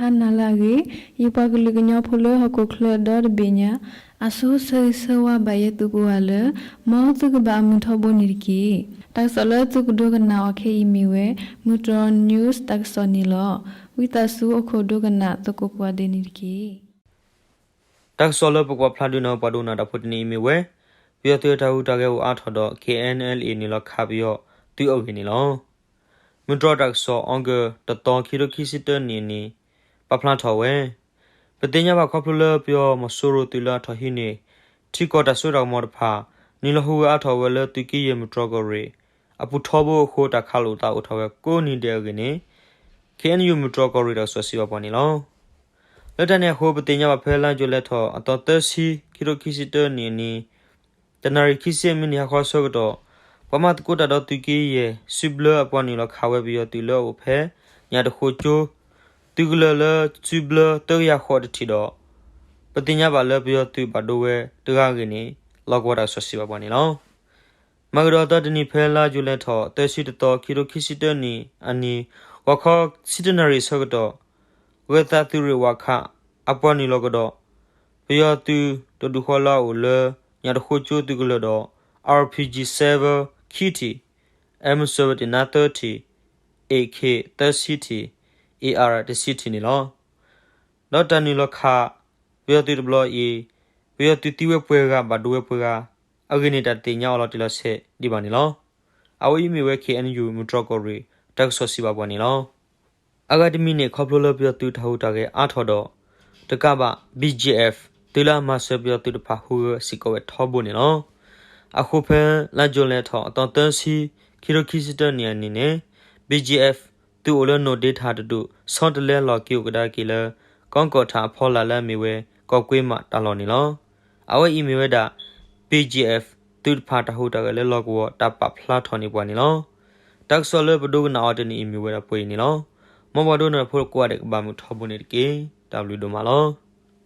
တၢ်နၤလၢအဂ့ၤ, ယပှၤကလုာ်ကညီဖိလၢဟီၣ်ခိၣ်ချၢဒီတဘ့ၣ်ညါ, အဆိဆၢဂ့ၤဆၢဝါဘၣ်ယဲသုကိးဂၤလၢ မ်သုကဘၣ်အမုာ်ထီဘိန့ၣ်တက့ၢ်. တၢ်ကစီၣ်လၢသုကဒိကနၣ်အီၤခဲအံၤမ့ၢ်ဝဲ မုၢ်တြီၢ် news တၢ်ကစီၣ်န့ၣ်လီၤ. ဝံသးစူၤအိၣ်ခိးဒိကနၣ်သကိးကိးဂၤဒဲးန့ၣ်တက့ၢ်. တၢ်ကစီၣ်လၢပကွၢ်ဖျါဒုးနၢ်ပှၤဒိကနၣ်တၢ်ဖိတနံၤအံၤမ့ၢ်ဝဲ, ပယီၤသုးတၢ်ဟူးတၢ်ဂဲၤအိၣ်အါထီၣ်ဒီး KNLA နုာ်လီၤခးပယီၤသုးအဂ့ၢ်န့ၣ်လီၤ. မုၢ်တြီၢ်တၢ်ကစီၣ် August တသီ ခံကထိခံဆံတၢနံၣ်အနံၤ ပာ်ဖျါထီၣ်ဝဲ, ပသ့ၣ်ညါဘၣ်ခီဖျိလၢပယီၤမီၤစိရိၤသုးလၢအထီၣ်ဟံးန့ၢ် ထံကီၢ်တၢ်စိတၢ်ကမီၤတဖၣ် နုာ်လီၤဟူးဂဲၤအါထီၣ်ဝဲလၢသုးက့ယဲၢ်မုၢ်တြီၢ်ကီၢ်ရ့ၣ် အပူၤထီဘိအဃိ တၢ်ခးလိာ်သးအိၣ်ထီၣ်ဝဲကိးနံၤဒဲးအဂ့ၢ်န့ၣ် KNU မုၢ်တြီၢ်ကီၢ်ရ့ၣ်တၢ်ကစီၣ်စံးဘၣ်ပှၤန့ၣ်လီၤ. လၢတၢ်န့ၣ်အဃိ ပသ့ၣ်ညါဘၣ်ဖဲလါယူၤလဲထီၣ် အသီသၢဆံ ခံကထိခံဆံတၢနံၣ်အနံၤ တနၣ်ရံၣ်ခံဆံမံးနံးဟါခီဆၢကတီၢ် ပှၤမၤသကိးတၢ်ဒီးသုးက့ယဲၢ် စုဘျၢအပှၤနုာ်လီၤခးဝဲပယီၤသုးလၢအအိၣ်ဖဲ ညၣ်တဃိကၠိ သုးကလၢၤလၢစုဘျၢသၢကယၤဃိးတထံၣ်ဒီး ပသ့ၣ်ညါဘၣ်လၢပယီၤသုးဘၣ်ဒိဝဲတဂၤအဂ့ၢ်န့ၣ် လီၢ်ကဝီၤတၢ်ကစီၣ်စံးဘၣ်ပှၤန့ၣ်လီၤ. မၤကဒီးအသီတနံၤ ဖဲလါယူၤလဲထီၣ် သၢဆံတသီ ခံကထိခံဆံတၢနံၣ်အနံၤ ဂီၤခီဆံတနၣ်ရံၣ်ဆၢကတီၢ် ဂဲၤသးသုးရ့ၣ်ဝးခး အပှၤနုာ်လီၤကဒီး ပယီၤသုးတဒူၣ်ဃီလၢအအိၣ်လၢ ညၣ်တဃိကၠိသုးကလၢၤဒီး RPG seven ခံထံၣ်, M seventeen သၢထံၣ်, AK သၢဆံထံၣ်, AR တဆံထံၣ်န့ၣ်လီၤ. ဒီးတၢ်နုာ်လီၤခး ပယီၤသုးတဘျီအံၤ ပယီၤသုးသံဝဲပှဲၤဂၤ ဘၣ်ဒိဝဲပှဲၤဂၤ အဂ့ၢ်န့ၣ် တၢ်တသ့ၣ်ညါအီၤလီၤတံၢ်လီၤဆဲးဒံးဘၣ်န့ၣ်လီၤ. အဝဲအံၤမ့ၢ်ဝဲ KNU မုၢ်တြီၢ်ကီၢ်ရ့ၣ် တၢ်ကစီၣ်စံးဘၣ်ပှၤန့ၣ်လီၤ. အဂၤတမံၤန့ၣ် ခီဖျိလၢပယီၤသုးတၢ်ဟူးတၢ်ဂဲၤအါထီၣ်ဒီး တကးဘၣ် BGF သုးလၢအမၤစၢၤပယီၤသုးတဖၣ်ဟူးဂဲၤစ့ၢ်ကီးဝဲထီဘိန့ၣ်လီၤ. အဃိဖဲလါယူၤလဲထီၣ် အသီသၢဆံ ခံကထိခံဆံတၢနံၣ်အနံၤန့ၣ် BGF သုးအိၣ်လၢနိၣ်ဒ့ထၣ်တဒူၣ် ဆီတလဲလီၤက့ၤအိၣ်ကဒါက့ၤလၢ ကီၢ်ကီၢ်ထၣ်အဖီလာ်လၢအမ့ၢ်ဝဲ ကီၢ်ကွ့မးတၢ်လီၢ်န့ၣ်လီၤ. အဝဲအံၤမ့ၢ်ဝဲဒၣ် BGF သုးတဖၣ်တၢ်ဟူးတၢ်ဂဲၤလၢလီၢ်ကဝီၤတၢ်ပာ်ဖျါထီၣ်န့ၢ်ပှၤန့ၣ်လီၤ. တၢ်ကစီၣ်လၢပဒိကနၣ်အီၤတနံၤအံၤမ့ၢ်ဝဲဒၣ်ပှဲၤအံၤန့ၣ်လီၤ. မ်ပှၤဒိကနၣ်ဖိကိးဂၤဒဲးကဘၣ်မုာ်ထီဘိန့ၣ်တက့ၢ်. တၢ်ဘျုးဒိၣ်မးလီၤ.